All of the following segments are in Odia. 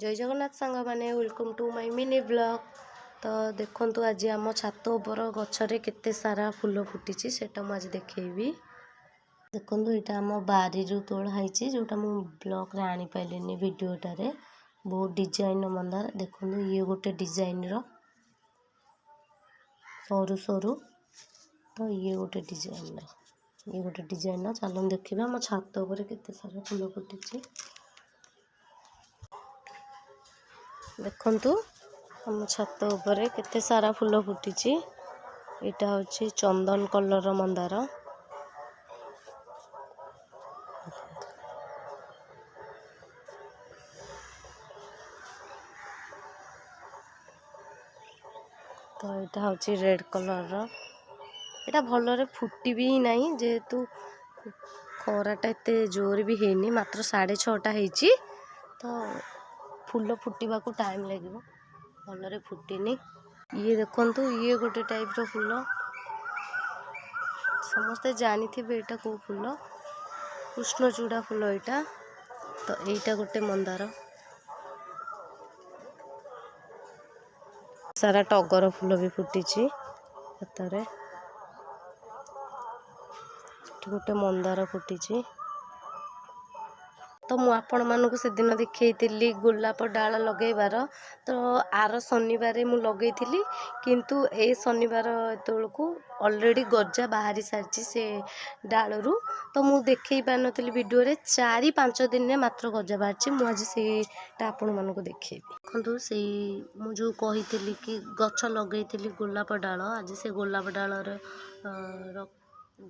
ଜୟ ଜଗନ୍ନାଥ ସାଙ୍ଗମାନେ, welcome to my mini vlog. ତ ଦେଖନ୍ତୁ, ଆଜି ଆମ ଛାତ ଉପର ଗଛରେ କେତେ ସାରା ଫୁଲ ଫୁଟିଛି, ସେଇଟା ମୁଁ ଆଜି ଦେଖେଇବି। ଦେଖନ୍ତୁ, ଏଇଟା ଆମ ବାରିରୁ ତୋଳା ହେଇଛି, ଯେଉଁଟା ମୁଁ ବ୍ଲଗ୍ରେ ଆଣିପାରିଲିନି ଭିଡ଼ିଓଟାରେ। ବହୁତ ଡିଜାଇନର ମନ୍ଦାର। ଦେଖନ୍ତୁ, ଇଏ ଗୋଟେ ଡିଜାଇନର ସରୁ ସରୁ, ତ ଇଏ ଗୋଟେ ଡିଜାଇନର, ଇଏ ଗୋଟେ ଡିଜାଇନର। ଚାଲନ୍ତୁ ଦେଖିବା ଆମ ଛାତ ଉପରେ କେତେ ସାରା ଫୁଲ ଫୁଟିଛି। ଦେଖନ୍ତୁ, ଆମ ଛାତ ଉପରେ କେତେ ସାରା ଫୁଲ ଫୁଟିଛି। ଏଇଟା ହେଉଛି ଚନ୍ଦନ କଲର୍ର ମନ୍ଦାର। ତ ଏଇଟା ହେଉଛି ରେଡ଼୍ କଲର୍ର। ଏଇଟା ଭଲରେ ଫୁଟି ବି ନାହିଁ, ଯେହେତୁ ଖରାଟା ଏତେ ଜୋରେ ବି ହେଇନି, ମାତ୍ର 6:30 ହେଇଛି। ତ ଫୁଲ ଫୁଟିବାକୁ ଟାଇମ୍ ଲାଗିବ, ଭଲରେ ଫୁଟିନି। ଇଏ ଦେଖନ୍ତୁ, ଇଏ ଗୋଟେ ଟାଇପ୍ର ଫୁଲ। ସମସ୍ତେ ଜାଣିଥିବେ ଏଇଟା କେଉଁ ଫୁଲ, କୃଷ୍ଣଚୂଡ଼ା ଫୁଲ ଏଇଟା। ତ ଏଇଟା ଗୋଟେ ମନ୍ଦାର। ସାରା ଟଗର ଫୁଲ ବି ଫୁଟିଛି ହାତରେ। ଏଠି ଗୋଟେ ମନ୍ଦାର ଫୁଟିଛି। ତ ମୁଁ ଆପଣମାନଙ୍କୁ ସେଦିନ ଦେଖେଇଥିଲି ଗୋଲାପ ଡାଳ ଲଗେଇବାର। ତ ଆର ଶନିବାରେ ମୁଁ ଲଗେଇଥିଲି, କିନ୍ତୁ ଏଇ ଶନିବାର ଏତେବେଳକୁ ଅଲରେଡ଼ି ଗଜା ବାହାରି ସାରିଛି ସେ ଡାଳରୁ। ତ ମୁଁ ଦେଖେଇ ପାରିନଥିଲି ଭିଡ଼ିଓରେ। 4-5 ଦିନରେ ମାତ୍ର ଗଜା ବାହାରିଛି। ମୁଁ ଆଜି ସେଇଟା ଆପଣମାନଙ୍କୁ ଦେଖେଇବି। ଦେଖନ୍ତୁ, ସେଇ ମୁଁ ଯେଉଁ କହିଥିଲି କି ଗଛ ଲଗେଇଥିଲି ଗୋଲାପ ଡାଳ, ଆଜି ସେ ଗୋଲାପ ଡାଳର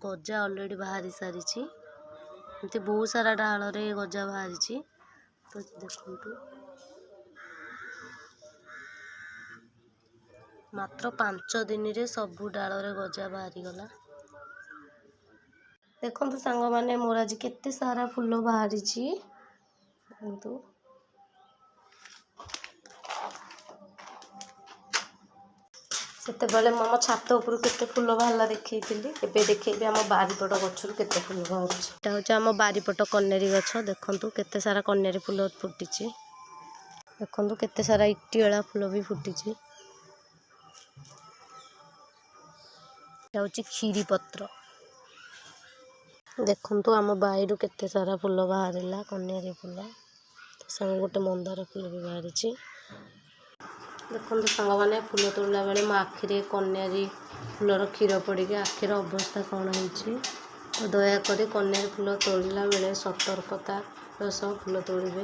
ଗଜା ଅଲରେଡ଼ି ବାହାରି ସାରିଛି। ଏମିତି ବହୁତ ସାରା ଡାଳରେ ଗଜା ବାହାରିଛି। ତ ଦେଖନ୍ତୁ, ମାତ୍ର 5 ଦିନରେ ସବୁ ଡାଳରେ ଗଜା ବାହାରିଗଲା। ଦେଖନ୍ତୁ ସାଙ୍ଗମାନେ, ମୋର ଆଜି କେତେ ସାରା ଫୁଲ ବାହାରିଛି। ଦେଖନ୍ତୁ, ସେତେବେଳେ ମୁଁ ଆମ ଛାତ ଉପରୁ କେତେ ଫୁଲ ବାହାରିଲା ଦେଖେଇଥିଲି, ଏବେ ଦେଖେଇବି ଆମ ବାରିପଟ ଗଛରୁ କେତେ ଫୁଲ ବାହାରୁଛି। ଏଇଟା ହେଉଛି ଆମ ବାରିପଟ କନିଆରୀ ଗଛ। ଦେଖନ୍ତୁ, କେତେ ସାରା କନିଆରୀ ଫୁଲ ଫୁଟିଛି। ଦେଖନ୍ତୁ, କେତେ ସାରା ଇଟିଅଳା ଫୁଲ ବି ଫୁଟିଛି। ଏଇଟା ହେଉଛି କ୍ଷୀରି ପତ୍ର। ଦେଖନ୍ତୁ, ଆମ ବାଇରୁ କେତେ ସାରା ଫୁଲ ବାହାରିଲା, କନିଆରୀ ଫୁଲ, ତା ସାଙ୍ଗେ ଗୋଟେ ମନ୍ଦାର ଫୁଲ ବି ବାହାରିଛି। ଦେଖନ୍ତୁ ସାଙ୍ଗମାନେ, ଫୁଲ ତୋଳିଲା ବେଳେ ମୋ ଆଖିରେ କନିଆରୀ ଫୁଲର କ୍ଷୀର ପଡ଼ିକି ଆଖିର ଅବସ୍ଥା କ'ଣ ହେଇଛି। ତ ଦୟାକରି କନିଆରୀ ଫୁଲ ତୋଳିଲା ବେଳେ ସତର୍କତାର ସହ ଫୁଲ ତୋଳିବେ।